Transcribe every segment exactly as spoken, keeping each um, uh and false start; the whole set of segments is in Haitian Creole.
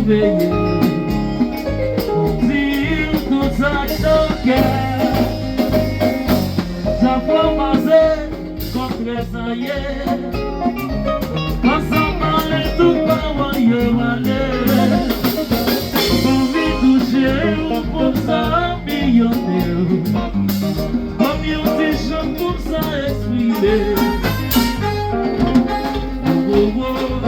Veye, di m tout sa k nan kè. Sa fò pase, kontrè sa ye. Ansanm pale tout pawòl yo ale. Anvi touche w pou sa piyone w. Kòm yon ti chan pou sa eksprime. Wo, wo, wo.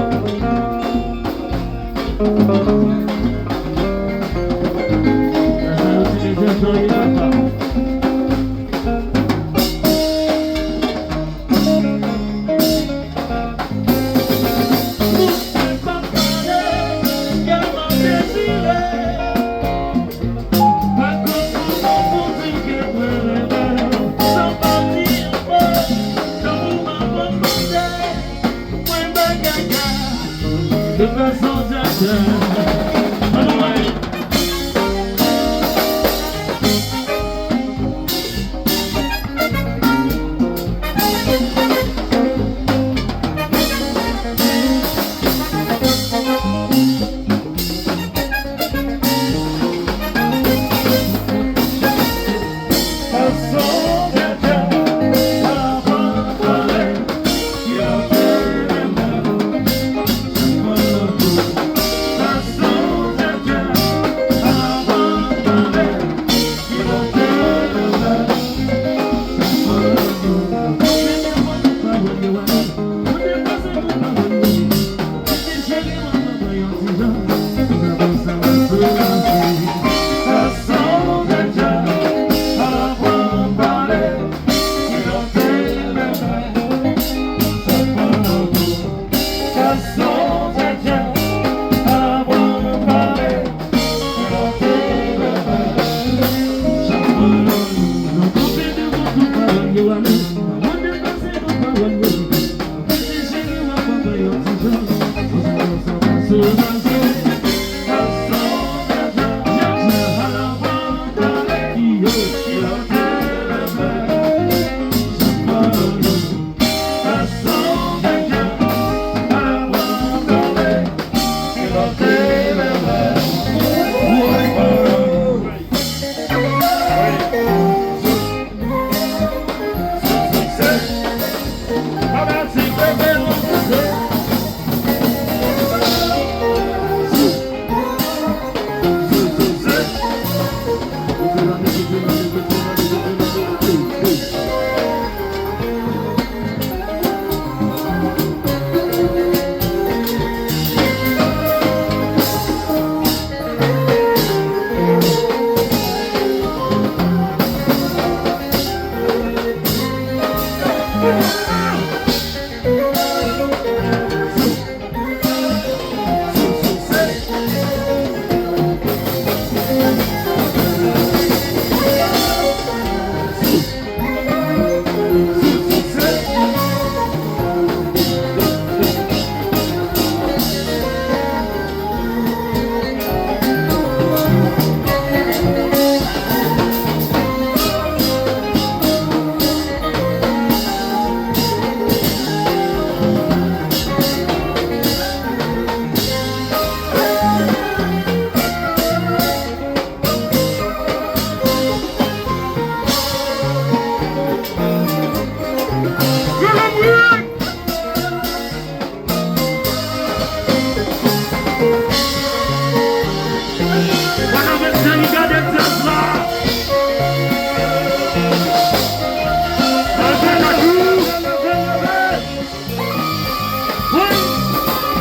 Wi,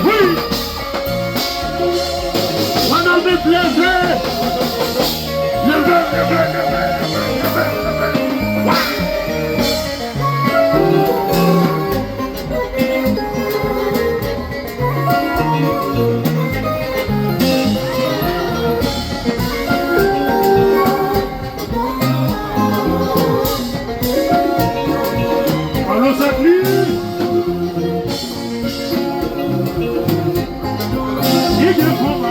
wi. Pandan l vin pleze. Leve, leve, leve, leve, leve, leve. Wa! Alò, sa pli. Li gen konba.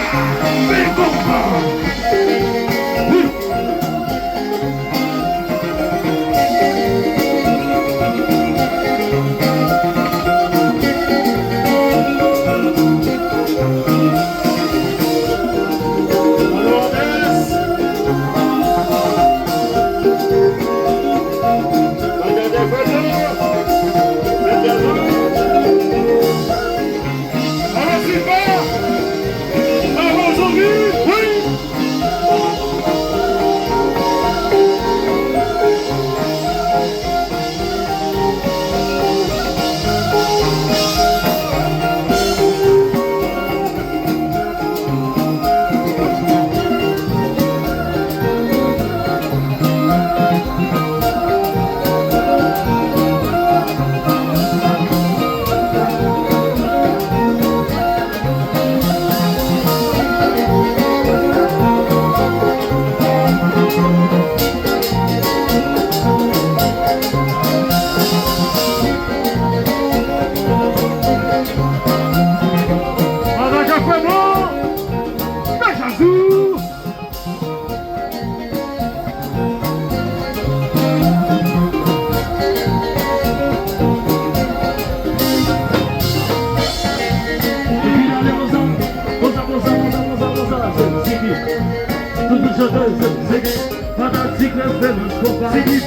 Men konpa. Pata ka fè non. Mèt Azou. Epi ale konsa, konsa, konsa, konsa, konsa, konsa, se ziki. Tout moun chante, se ziki. Fanatik referans konpa. Ziki.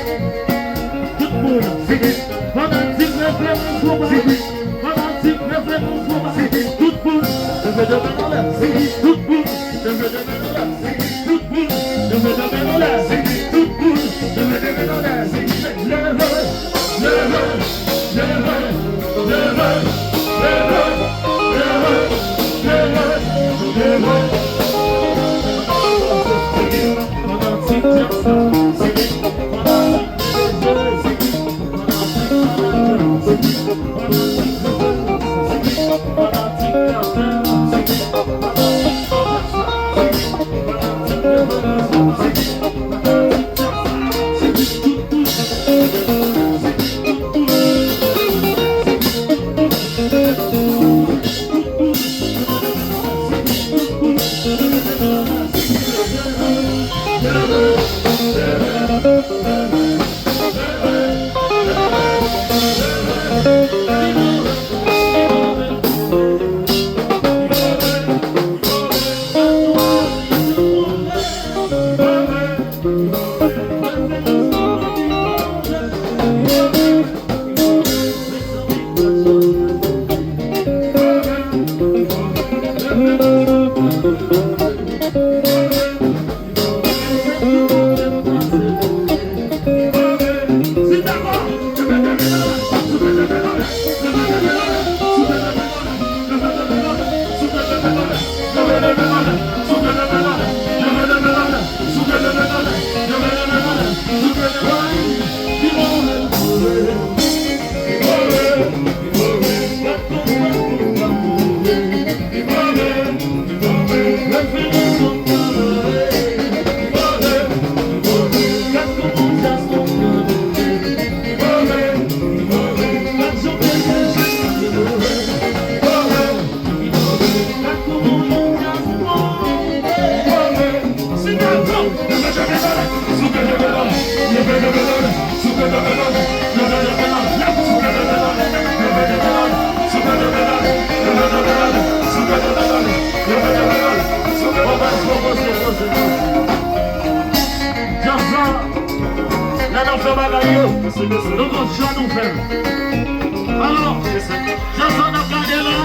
Tout moun, ziki. Fanatik referans konpa. Ziki. Fanatik referans konpa. Ziki. Tout moun, leve de men anlè. Ziki. Tout moun, leve de men anlè. Ziki. Tout moun, leve de men anlè. Ziki. Tout moun, leve de men anlè. Ziki. Leve, leve, leve, leve, leve, leve, leve, leve. Fanatik djaz la, ziki. Fanatik Djaz la, lè n ap fè bagay yo, nou gon jan nou fè l. Alò, djaz la n ap gade la,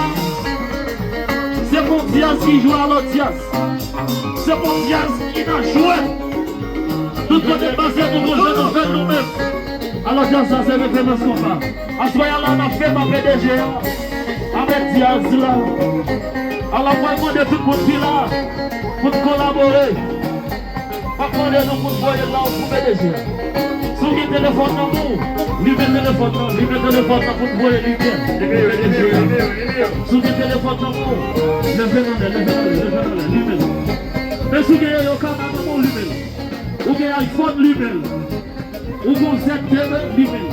se pa yon djaz ki jwe a lòt djaz. Se pa yon djaz ki nan jwèt. Tout kote pase nou gon jan nou fè l nou menm. Alò djaz sa se referans konpa. Aswè a la n ap fèt a P D G a avèk djaz la. Alò m pral mande tout moun ki la pou n kolabore. M ap mande nou pou n voye love pou P D G a. Si w gen telefòn nan men w, limen telefòn nan, limen telefòn nan pou n voye limyè pou P D G a. Si w gen telefòn nan men w, leve l anlè, leve l anlè, leve l anlè, limen l. Men si w gen yoyo kama nan men w, limen l. Ou Gen iPhone, li menm. Ou gon Z T E, li menm.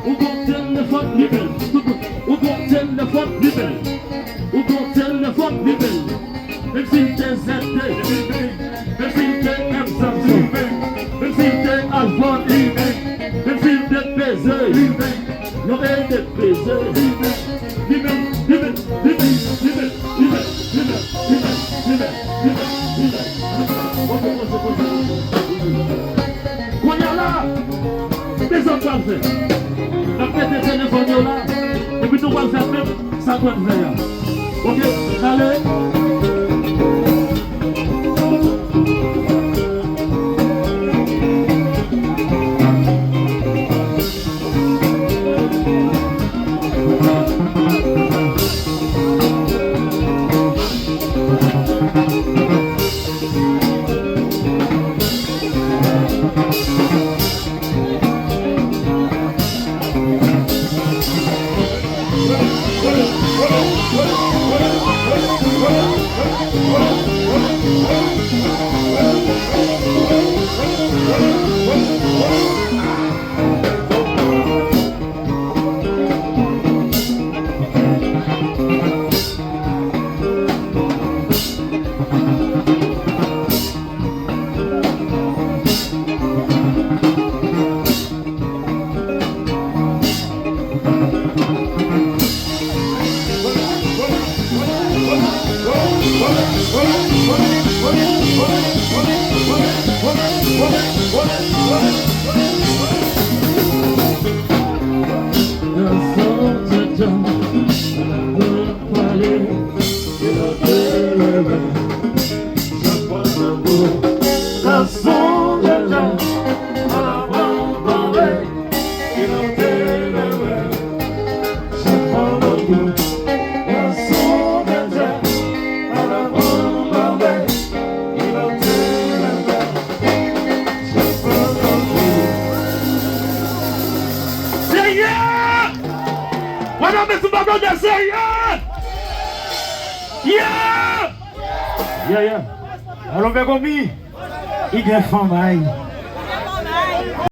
Ou gon telefòn, li menm. Tout moun. Ou gon telefòn, li menm. Ou gon telefòn, li menm. Menm si l te Z T E, li menm. Menm si l te M Samsung, li menm. Menm si l te iPhone, li menm. Menm si l te P C, li menm. Yo ede peze. Li menm, li menm, li menm. Ok, poze, poze, poze. Kounye a la, kisa n pral fè? N ap mete telefòn yo la, epi nou pral fè menm sa n konn fè a. Ok, n ale. Seyè! Mwen nan men sou baton de Seyè! Yeah! Yeah, yeah. Alon fè konmi. Li gen fanm ay.